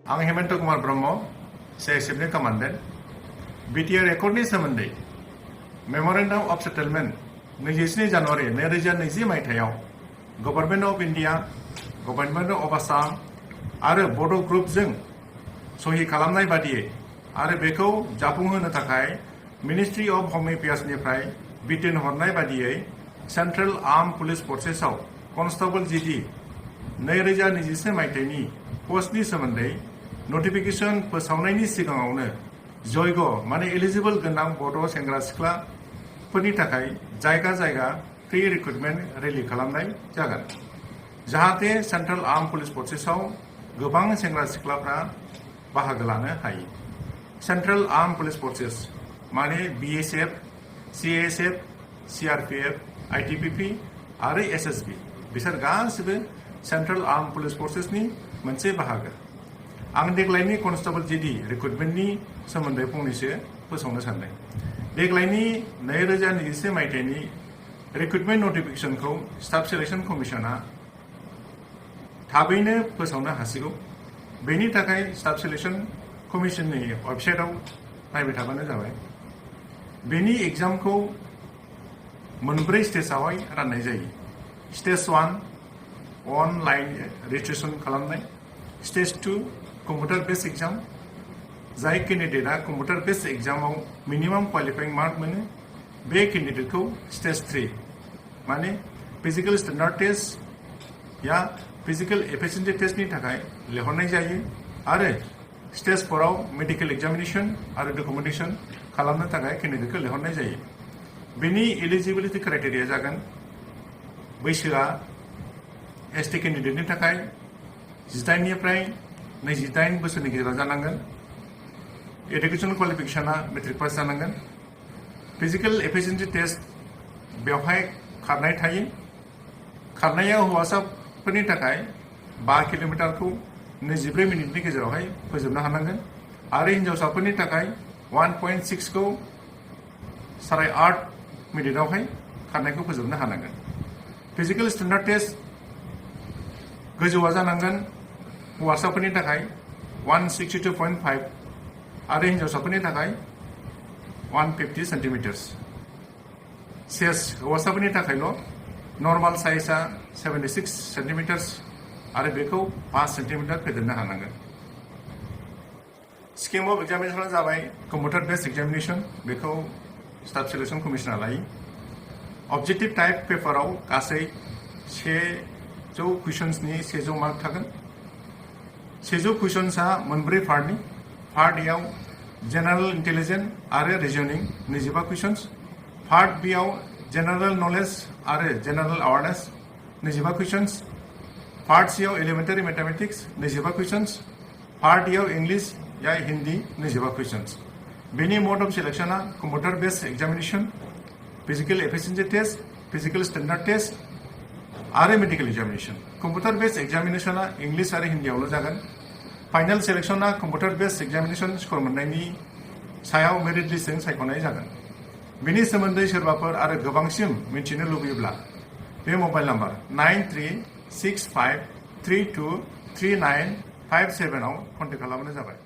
आं Hemant Kumar Brahma CISFनि commandant BTR एकर्डनि सोमोन्दै मेमोरेन्डाम of settlement 27 January 2020 मायथाइयाव government of India, government of Assam आरो बड' ग्रुपजों सहि खालामनाय बादियै आरो बेखौ जाफुंहोनो थाखाय मिनिस्ट्रि अफ हम एफेयार्सनिफ्राय बिथोन हरनाय बादियै सेन्ट्रेल आर्म पुलिस फर्सेसआव कनस्टेबल GD 2021 मायथाइनि पस्टनि सोमोन्दै नटिफिकेशन फोसावनायनि सिगाङावनो जयग माने एलिजिबल गोनां बड' सेंग्रा सिख्लाफोरनि थाखाय जायगा जायगा प्रि रिक्रुटमेन्ट रेलि खालामनाय जागोन जाहाथे सेन्ट्रेल आर्म पुलिस फर्सेसआव गोबां सेंग्रा सिख्लाफ्रा बाहागो लानो हायो। सेन्ट्रेल आर्म पुलिस फर्सेस माने BSF, CSF, CRPF, ITBP आरो SSB बिसोर गासिबो सेन्ट्रेल आर्म पुलिस फर्सेसनि मोनसे बाहागो। आं देग्लायनि कनस्टेबल GD रिक्रुटमेन्टनि सोमोन्दै फंनैसो फोसावनो सानदों। देग्लायनि 2021 मायथाइनि रिक्रुटमेन्ट नटिफिकेशनखौ स्टाफ सिलेक्शन कमिशना थाबैनो फोसावनो हासिगौ। बेनि थाखाय स्टाफ सिलेक्शन कमिशननि वेबसाइटआव नायबाय थाबानो जाबाय। बेनि एग्जामखौ मोनब्रै स्टेजआवहाय राननाय जायो। स्टेज 1 अनलाइन रेजिस्ट्रेशन खालामनाय, स्टेज 2 कम्पिउटार बेस एग्जाम जाय केन्डिडेटआ कम्पिउटार बेस एग्जामाव मिनिमाम क्वालिफाइं मार्क मोनो बे केन्डिडेटखौ स्टेज 3 माने फिजिकल स्टेन्डार्ड टेस्ट या फिजिकल एफिशिएन्सि टेस्टनि थाखाय लिंहरनाय जायो आरो स्टेज 4 आव मेडिकेल एग्जामिनेशन आरो डकुमेन्टेशन खालामनो थाखाय केन्डिडेटखौ लिंहरनाय जायो। बेनि एलिजिबिलिटि क्राइटेरिया जागोन बैसोआ ST केन्डिडेटनि थाखाय 18 निफ्राय 28 बोसोरनि गेजेराव जानांगोन। एडुकेशन क्वालिफिकेशना मेट्रिक पास जानांगोन। फिजिकल एफिशिएन्सि टेस्ट बेवहाय खारनाय थायो। खारनाया हौवासाफोरनि थाखाय 5 किल'मिटारखौ 22 मिनिटनि गेजेरावहाय फोजोबनो हानांगोन आरो हिन्जावसाफोरनि थाखाय 1.6 खौ 8.5 मिनिटआवहाय खारनायखौ फोजोबनो हानांगोन। फिजिकल स्टेन्डार्ड टेस्ट गोजौआ जानांगोन हौवासाफोरनि थाखाय 162.5 आरो हिन्जावसाफोरनि थाखाय 150 सेन्टिमिटार्स। सेस हौवासाफोरनि थाखायल' नर्माल साइजआ 76 सेन्टिमिटार्स आरो बेखौ 5 सेन्टिमिटार फेदेरनो हानांगोन। स्किम अफ एग्जामिनेशना जाबाय कम्पिउटार बेस एग्जामिनेशन, बेखौ स्टाफ सिलेक्शन कमिशना लायो। अबजेक्टिभ टाइप पेपाराव गासै 100 कुइसन्सनि 100 मार्क थागोन। 100 कुइसन्सआ मोनब्रै पार्टनि। पार्ट एआव जेनेरेल इन्टेलिजेन्स आरो रिजनिं 25 कुइसन्स, पार्ट बीआव जेनेरेल नलेज आरो जेनेरेल अवेयारनेस 25 कुइसन्स, पार्ट सीआव एलिमेन्टारि मैथमेटिक्स 25 कुइसन्स, पार्ट एआव इंलिश या हिंदी 25 कुइसन्स। बेनि मोड अफ सिलेक्शना computer base examination, physical efficiency test, physical standard test आरो मेडिकल एग्जामिनेशन। कम्पिउटार बेस एग्जामिनेशना इंलिश आरो हिन्दीआवल' जागोन। फाइनल सिलेक्शना कम्पिउटार बेस एग्जामिनेशन स्कोर मोननायनि सायाव मेरिट लिस्टजों सायख'नाय जागोन। बेनि सोमोन्दै सोरबाफोर आरो गोबांसिन मिथिनो लुबैयोब्ला बे मबाइल नाम्बार 9365323957 आव कन्टेक्ट खालामबानो जाबाय।